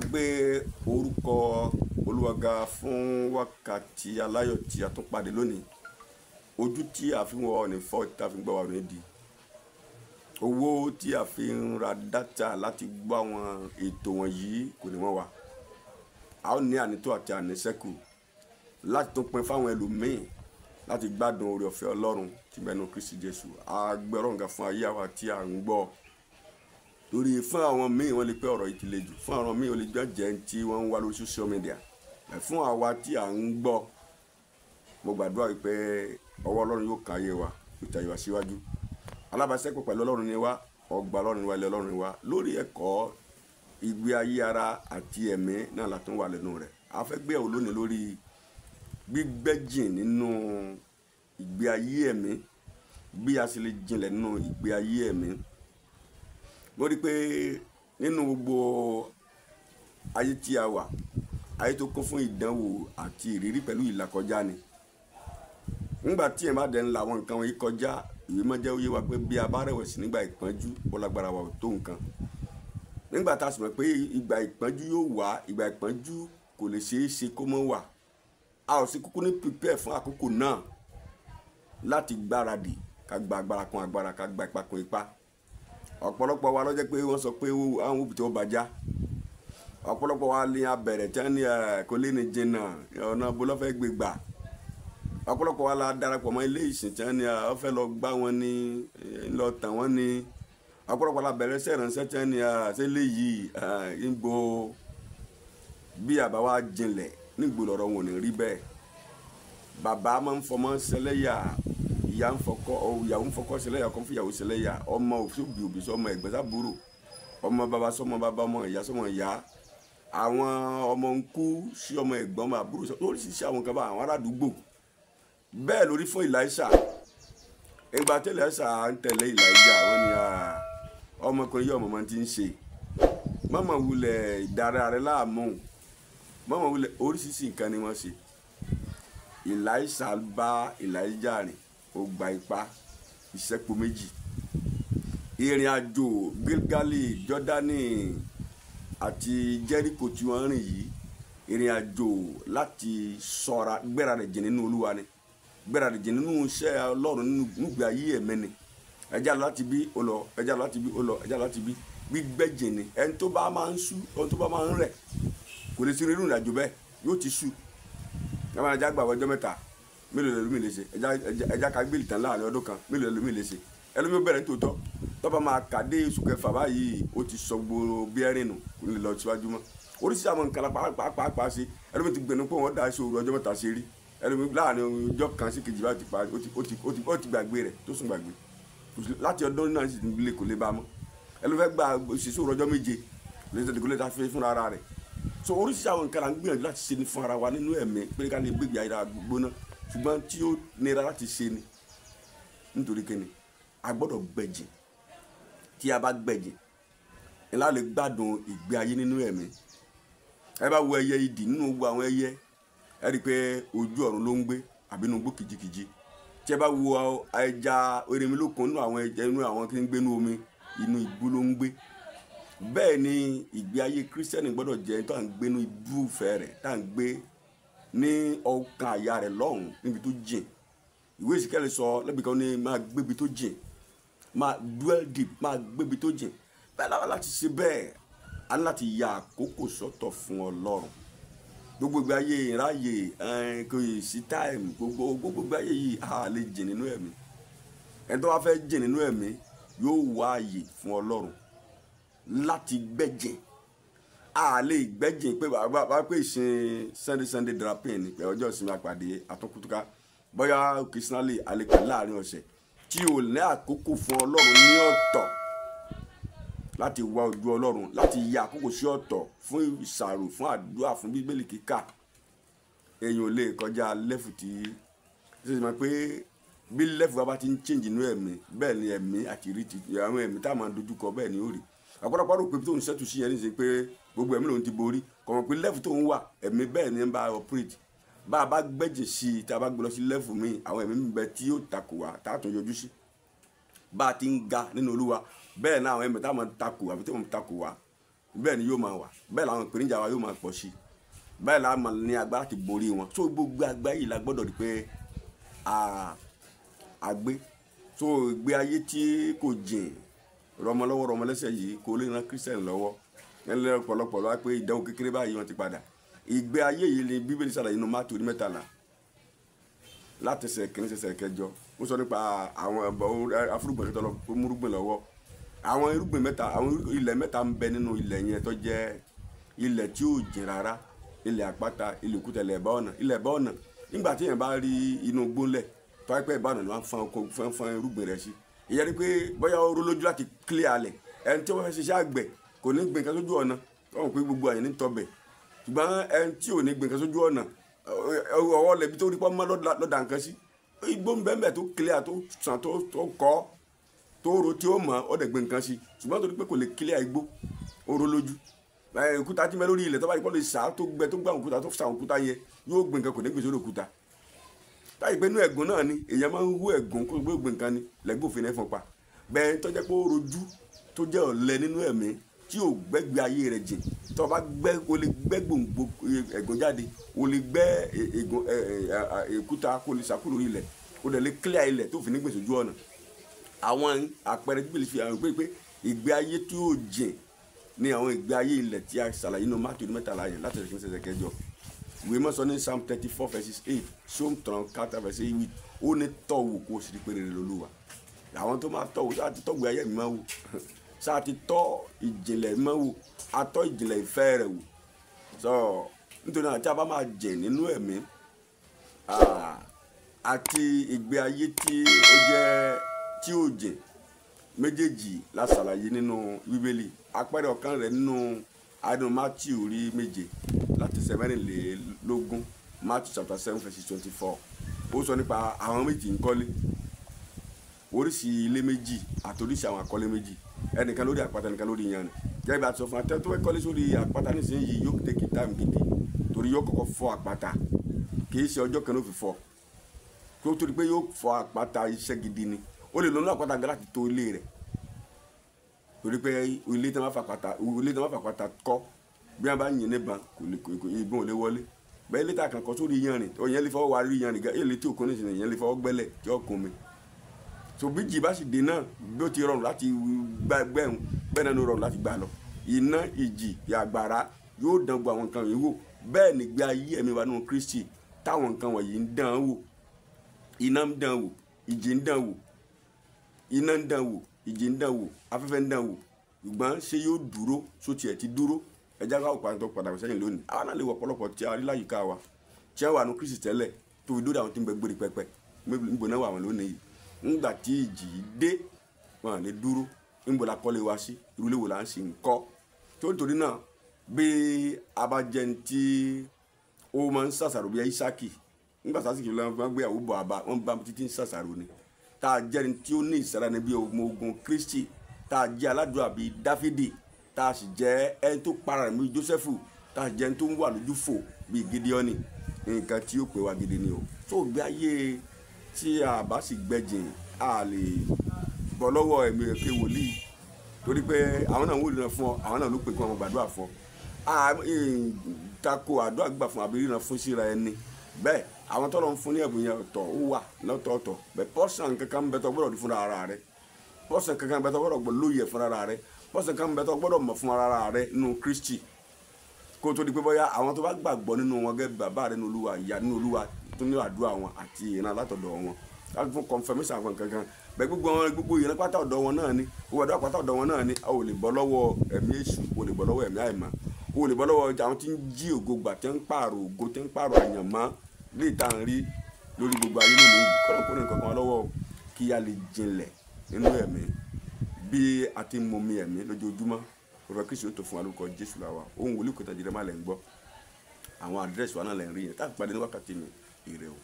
Gbé orúkọ Olúwa ga fún wákàtí aláyọ̀ tí a tún pàdé lónìí. Ojú tí a fi ń wọ ní fọ́ tí a fi ń gbọ́ wa ní di. Owó tí a fi ń ra dátà láti gbọ́ àwọn ètò wọ̀nyí kò ní wọ́n wa. A ó ní ànító àti àníṣẹ́kù láti tún pín fáwọn ẹlòmíì láti gbádùn oore ọ̀fẹ́ Ọlọ́run tí bẹnu Kristi Jésù. A gbé Ọlọ́run ga fún ayé àwa tí a ń gbọ́. Torí fún àwọn míì wọ́n lè pé ọ̀rọ̀ yìí ti le jù, fún àwọn míì wọ́n lè jọ jẹ́ tí wọ́n ń wá lórí social media. Fún àwa tí à ń gbọ́, mo gbàdúrà wípé ọwọ́ Ọlọ́run yóò kan ayé wa, yóò tayé wa síwájú. Alábàáṣepọ̀ pẹ̀lú Ọlọ́run ni wá, ọgbà Ọlọ́run ni wá, ilé Ọlọ́run ni wá. Lórí ẹ̀kọ́ ìgbé ayé ara àti ẹ̀mí náà la tún wà lẹ́nu rẹ̀. A fẹ́ gbé ẹ̀wò lónìí lórí gbígbẹ́jìn nínú ìgbé ayé ẹ̀mí, bí a ṣe lè jinlẹ̀ nínú ìgbé ayé ẹ̀mí. Mo rí pé nínú gbogbo ayé tí a wà, ayé tó kún fún ìdánwò àti ìrírí pẹ̀lú ìlàkọjá ni. Nígbà tí ẹ̀ bá dẹ̀ ń la àwọn nǹkan wọ̀nyí kọjá, ìwé máa jẹ́ ó yé wa pé bí a bá rẹ̀wẹ̀sì nígbà ìpọ́njú, ó lágbára wa ò tó nǹkan. Nígbà tá a sì mọ̀ pé ìgbà ìpọ́njú yóò wá, ìgbà ìpọ́njú kò lè ṣeé ṣe kó mọ́ wà. A ò sì kúkú ní prepare fún àkókò náà láti gbáradì ká gba agbára kún agbára, ká gba ipá kún ipá. Ọ̀pọ̀lọpọ̀ wa ló jẹ́ pé wọ́n sọ pé àwọn òbí tí wọ́n bàjá. Ọ̀pọ̀lọpọ̀ wa ní abẹ̀rẹ̀ tí wọ́n ní kò lè ní jìnnà, ọ̀nà bo ló fẹ́ gbé gbà. Ọ̀pọ̀lọpọ̀ wa la darapọ̀ mọ́ ilé ìsìn tí wọ́n ní ó fẹ́ lọ gbá wọn ní, lọ tàn wọ́n ní. Ọ̀pọ̀lọpọ̀ la bẹ̀rẹ̀ iṣẹ́ ìránṣẹ́ tí wọ́n ní ṣé léyìí ń bo bí àbá wa jinlẹ̀ nígbò lọ́rọ̀ wọn ò ní rí bẹ́ẹ̀. Bàbá máa ń fọmọ ṣẹlẹ́yà, ìyá ń fọkọ, ìyàwó ń fọkọ ṣẹlẹ́yà, ọkọ ń fìyàwó ṣẹlẹ́yà, ọmọ òbí òbí sọmọ ẹ̀gbọ́n sábúrò, ọmọ bàbá sọmọ bàbá, ọmọ ìyá sọmọ ìyá, àwọn ọmọ ń kú sí ọmọ ẹ̀gbọ́n ọmọ àbúrò sọ, lóríṣiríṣi àwọn nǹkan bá àwọn aládùúgbò. Bẹ́ẹ̀ lórí fún Èlíṣà. Ìgbà tí Èlíṣà ń tẹ̀lé Èlíjà, wọ́n ní ọmọkùnrin yóò mọ̀ tí ń ṣe. Mọ̀mọ́ wulẹ̀ ìdára rẹ̀ láàmú. Mọ̀mọ́ wulẹ̀ oríṣiríṣi nǹkan ni wọ́n ṣe. Èlíṣà bá Èlíjà rìn, ó gba ipá ìṣẹ́po méjì. Ìrìn àjò Gilgali, Jọ́dánì àti Jẹ́ríkò tí wọ́n rìn yìí, ìrìn àjò láti ṣọ́ra gbéra rẹ̀ jìn nínú Olúwa ni. Gbéra rẹ̀ jìn nínú iṣẹ́ Ọlọ́run nínú ìgbé ayé ẹ̀mí ni. Ẹja lọ láti bí ó lọ, ẹja lọ láti bí ó lọ, ẹja lọ láti bí. Gbígbẹ́jìn ni. Ẹni tó bá máa ń sú, ẹni tó bá máa ń rẹ̀, kò lè sí irú ìrìn àjò bẹ́ẹ̀, yóò ti sú. Ẹ máa já gbà ọjọ́ mẹ́ta, mélòó lẹ́lòmíì lè ṣe? Ẹja ká gbé ìtàn láàrin ọdún kan, mélòó lẹ́lòmíì lè ṣe? Ẹlòmíì ó bẹ̀rẹ̀ nítòótọ́. Tó bá máa kà dé oṣù kẹfà báyìí, ó ti sọ gbogbo bíẹ́rì nù, kò ní lè lọ síwájú mọ́. Oríṣiríṣi àwọn nǹkan la pàápàá ṣe. Ẹlòmíì ti gbẹnu pé wọ́n dá aṣọ òru ọjọ́ mẹ́ta ṣe rí. Ẹlòmíì láàrin ọjọ́ kan sí kejì báyìí ti parí, ó ti gbàgbé rẹ̀, tó sùn gbàgbé. Láti ọdún náà sì lè kò lè bá a mọ́. Ẹlòmíì fẹ́ gba òṣìṣẹ́ òru ọjọ́ méje, lè kò lè ta fún ara rẹ̀. So oríṣiríṣi àwọn nǹkan la ń gbìyànjú láti ṣe ní fún ara wa nínú ẹ̀mí pé ká lè gbégbé ayé gbóná, ṣùgbọ́n tí ó nira láti ṣe ni. Nítorí kíni? A gbọ́dọ̀ gbẹ̀jìn. Tí a bá gbẹ̀jìn, ńlá lè gbádùn ìgbé ayé nínú ẹ̀mí. Ẹ bá wo ẹyẹ idì nínú gbogbo àwọn ẹyẹ, ẹ rí i pé ojú ọ̀run ló ń gbé àbí inú igbó kìjikìji. Tí ẹ bá wo ẹja erinmilókun nínú àwọn ẹja inú àwọn tí ń gbé inú omi, inú igbó ló ń gbé. Bẹ́ẹ̀ ni ìgbé ayé Kírísítẹ́nì gbọ́dọ̀ jẹ́ tó à ń gbé inú ibú ìfẹ́ rẹ̀, tá à ń gbé ní ọkàn àyà rẹ̀ lọ́hùn níbi tó jìn. Ìwé Ìsíkíẹ́lì sọ lẹ́bi kan ní máa gbébi tó jìn, máa dwell deep, máa gbébi tó jìn. Bẹ́ẹ̀ láwa láti ṣe bẹ́ẹ̀, a ní láti ya àkókò sọ́tọ̀ fún Ọlọ́run. Gbogbo ìgbé ayé ìráyè, kò sí time, gbogbo ìgbé ayé yìí a lè jìn nínú ẹ̀mí. Ẹni tó bá fẹ́ jìn nínú ẹ̀mí yóò wá ààyè fún Ọlọ́run láti gbẹ́jìn. A lè gbẹ́jìn pé bàbá pé ìsìn Sunday drapin ni pé ọjọ́ ìsinmi àpàdé àtúnkùtùká bóyá occasionally a lè pè láàrin ọ̀sẹ̀ tí ò ní àkókò fún Ọlọ́run ní ọ̀tọ̀ láti wá ojú Ọlọ́run, láti ya àkókò sí ọ̀tọ̀ fún ìṣàrò, fún àdúrà, fún Bíbélì kíkà. Èèyàn ò lè kọjá lẹ́fù tí ṣe é mọ̀ pé bí lẹ́fù wa bá ti ń change inú ẹ̀mí, bẹ́ẹ̀ ni ẹ̀mí àti ìrírí ti àwọn ẹ̀mí tá a máa dojúkọ bẹ́ẹ̀ ni ó rí. Ọ̀pọ̀lọpọ̀ rò pé tó ń ṣẹ́tù sí yẹn níṣe pé gbogbo ẹ̀mí lòun ti borí, kò mọ̀ pé lẹ́fù tó ń wà ẹ̀mí bẹ́ẹ̀ ni ń bá operate. Bá a bá gbẹ́jìn sí i, tá a bá gbé lọ sí lẹ́fù míì, àwọn ẹ̀mí ń bẹ tí yóò takò wá, tá a tún yọjú sí. Bá a ti ń ga nínú Olúwa, bẹ́ẹ̀ náà àwọn ẹ̀mí tá a máa takò àbí tí wọ́n takò wá, Bẹ́ẹ̀ ni yóò máa wà, bẹ́ẹ̀ làwọn ìpèníjà wa yóò máa pọ̀ sí, bẹ́ẹ̀ la máa ní agbára láti borí wọn. So gbogbo agbára yìí la gbọ́dọ̀ rí pé a gbé. So ìgbé ayé tí kò jìn rọmọ lọ́wọ́ rọmọ lẹ́sẹ̀ yìí kò lè ran Kírísítẹ́nì lọ́wọ́. Ẹlẹ́ ọ̀pọ̀lọpọ̀ lọ́wọ́ pé ìdánwò kékeré báyìí wọ́n ti padà. Ìgbé ayé yìí ni Bíbélì ṣàlàyé nínú Mátíù orí 13 láti ẹsẹ̀ kìíní ṣẹ̀ṣẹ̀ kẹjọ. Ó sọ nípa àwọn afúrúgbìn tó lọ múrúgbìn lọ́wọ́. Àwọn irúgbìn mẹ́ta, àwọn ilẹ̀ mẹ́ta ń bẹ nínú ilẹ̀ yẹn tó jẹ́ ilẹ̀ tí ò jìn rárá, ilẹ̀ àpáta, ilẹ̀ òkúta, ilẹ̀ ẹ̀bá ọ̀nà. Ilẹ̀ ẹ̀bá ọ̀nà, nígbà tí èèyàn bá rí inú gbólẹ̀ tó wáyé pé ẹ̀bá ọ̀nà ló máa ń fọ́n irúgbìn rẹ̀ sí. Ìyẹn ni pé bóyá ó ró lójú láti clear alẹ̀. Ẹni tí wọ́n fẹ́ ṣiṣẹ́ àgbẹ̀ kò ní gbìn nǹkan sójú ọ̀nà, wọ́n mọ̀ pé gbogbo àyàn ní tọbẹ̀. Ṣùgbọ́n ẹni tí ò ní gbìn nǹkan sójú ọ̀nà, ọwọ́ lẹ̀bi tó rí pọ́ mọ́ lọ́dà nǹkan sí. Igbó ń bẹ́ẹ̀ tó clear tó sàn tó kọ́ tó ro tí ó mọ̀ ọ́ dẹ̀ gbìn nǹkan sí. Ṣùgbọ́n torí pé kò lè clear igbó, ó ró lójú. Òkúta tí mẹ́ lórí ilẹ̀ tó bá rí pọ́ lè sá tó gbẹ tó gbà òkúta tó sà òkúta yẹn yóò gbìn nǹkan, kò ní gbìn sórí òkúta. Táyì pé inú ẹ̀gún náà ni èèyàn máa ń hú ẹ̀gún kó gbé gbìn nǹkan ni lẹ́gbẹ́ òfin ẹ̀fọn pa. Bẹ́ẹ̀ tó jẹ́ pé ó rojú tó jẹ́ ọ̀lẹ nínú ẹ̀mí tí ò gbẹ́gbẹ́ ayé rẹ̀ jìn, tó bá gbẹ́ o lè gbẹ́ gbòǹgbò ẹ̀gún jáde, o lè gbẹ́ ẹ̀gún òkúta kó lè sàkúrò ilẹ̀, o lè clear ilẹ̀ tó fi ní gbèsè ojú ọ̀nà. Àwọn àpẹẹrẹ Bíbélì fi hàn pé ìgbé ayé tí ó jìn ní àwọn ìgbé ayé ilẹ̀ tí a ṣàlàyé nínú Mátíù 13 yẹn láti ẹsẹ̀ kìíní kẹjọ. Ìwé mímọ́ sọ ní Psalm 34 verses 8, Psalm 34 verse 8, ó ní tọ́wò kó o sì rí pé rere lOlúwa. Àwọn tó máa tọ́wò sáà ti tọ́gbé ayé mi máa wò, sáà ti tọ́ ìjìnlẹ̀ mi máa wò, a tọ́ ìjìnlẹ̀ ìfẹ́ rẹ̀ wò. So nítorí náà tí a bá máa jìn nínú ẹ̀mí àti ìgbé ayé tí ó jẹ́ tí ó jìn méjèèjì la ṣàlàyé nínú Bíbélì. Àpẹẹrẹ ọ̀kan rẹ̀ nínú adùn Mátíù orí 7 láti ẹsẹ̀ 24, Matthew chapter 7 verse 24. Ó sọ nípa àwọn méjì ń kọ́lé, oríṣi ilé méjì àti oríṣi àwọn àkọ́lé méjì, ẹnìkan lórí àpáta, ẹnìkan lórí iyanrìn. Gẹ́gẹ́ bí a ti sọ fún atẹ́ tó fẹ́ kọ́lé sórí àpáta nísìnyí yóò take time gidi, torí yóò kọ́kọ́ fọ́ àpáta, kì í ṣe ọjọ́ kan ló fi fọ́, kó torí pé yóò fọ́ àpáta iṣẹ́ gidi ni. Ó lè lọ́nà àpáta gan láti tó ilé rẹ̀, torí pé ilé tí wọ́n bá fàpáta kọ́ bí wọ́n bá yìn níbọn kò lè ìbọn ò lè wọlé. Bẹ́ẹ̀ ilé tá a kàn kọ́ sórí iyanrìn, ìyẹn lè fọwọ́ wa rí iyanrìn gan, èlé tí òkun nísìnyí ìyẹn lè fọwọ́ gbẹ́lẹ̀ tí ó kun mi. So bí jì bá sì dé náà bí ó ti rọrùn láti gbá gbẹ̀hún bẹ́ẹ̀ náà ló rọrùn láti gbà lọ. Iná, ìjì, àgbàrá yóò dán gbogbo àwọn nǹkan yìí wò. Bẹ́ẹ̀ ni gbé ayé ẹ̀mí wa nínú Kristi táwọn nǹkan wọ̀nyí ń dán wò. Iná ń dán wò, ìjì ń dán wò, iná ń dán wò, ìjì ń dán wò, afẹ́fẹ́ ń dán wò. Ṣùgbọ́n ṣé yóò dúró? Ṣó tiẹ̀ ti dúró? Ẹ jẹ́ ká òpó padà sẹ́yìn lónìí. Àwọn náà lè wọ ọ̀pọ̀lọpọ̀ tí a rí láyìíká wa tí a wà nínú Kristi tẹ́lẹ̀ tó fi dórí àwọn tí ń bẹ gbére pẹpẹ níbo náà wà wọn lónìí yìí. Ńgbà tí ìjì dé wọn lè dúró. Ńbo la kọ́lé wa sí, irú ilé wo la ń sì ń kọ́. Tó nítorí náà bí a bá jẹ́ ní tí ó máa ń ṣàṣàrò bí Ísákì, ńgbà sásìkò lọ́wọ́ wọn gbé àwọn bọ̀ àbá wọn bá títí ń ṣàṣàrò ni. Tá a jẹ́ ní tí ó ní ìsára ní bí ọmọ ogun Kristi, tá a jẹ́ aládùúrà bí Dáfídì, tá a sì jẹ́ ẹni tó para rẹ̀ bí Jósẹ́fù, tá a sì jẹ́ ẹni tó ń wà lójú fò bí Gídíọ́nì. Nǹkan tí ó pè wá gidi ni o. Tó gbé ayé tí a bá sì gbẹ̀jìn a lè bọ́ lọ́wọ́ ẹ̀mí èké wòlíì, torí pé àwọn náà ń wòlíì fún ọ, àwọn náà ló pè kí wọ́n gbàdúrà fún ọ. A tako àdúrà gbà fún àbí ríran fún síra ẹni. Bẹ́ẹ̀ àwọn tọ́lọ́ ń fún ní ẹ̀bùn yẹn ọ̀tọ̀ ó wà lọ́tọ̀ọ̀tọ̀. Bẹ́ẹ̀ pọ́sàn kankan bẹ tó gbọ́dọ̀ fún ara rẹ, pọ́sàn kankan bẹ tó gbọ́dọ̀ lóye fún ara rẹ, pọ́sàn kankan bẹ tó gbọ́dọ̀ mọ̀ fún ara rẹ nínú Kristi. Kó tó di pé bóyá àwọn tó bá gbàgbọ́ nínú wọn gẹ́gẹ́ bàbá rẹ nínú Olúwa, ìyá nínú Olúwa tó ní àdúrà wọn àti ìran látọ̀dọ̀ wọn láti fún confirmation àwọn kankan. Bẹ́ẹ̀ gbogbo wọn gbogbo ìran pátá ọ̀dọ̀ wọn náà ni, gbogbo àdúrà pátá ọ̀dọ̀ wọn náà ni. A ò lè bọ́ lọ́wọ́ ẹ̀mí èṣù, o lè bọ́ lọ́wọ́ ẹ̀mí àìmọ́, o lè bọ́ lọ́wọ́ àwọn tí ń jí ògo gbà, tí ń pààrọ̀ ògo, tí ń pààrọ̀ àyànmọ́ lè tá à ń rí lórí gbogbo ayé lónìí yìí. Kọ́nà kó ní nǹkan kan lọ́wọ́ kí a lè jinlẹ̀ nínú ẹ̀mí bí a ti ń momi ẹ̀mí lójoojúmọ́. Òrò Kristi ó tó fún wa lórúkọ Jésù làwà. Ohun wòlíì kò tàjẹrẹ má lẹ̀ ń gbọ́. Àwọn àdírẹ́sì wa náà lẹ̀ ń rí yẹn. Tá a fi pàdé ní wákàtí mi, ire o.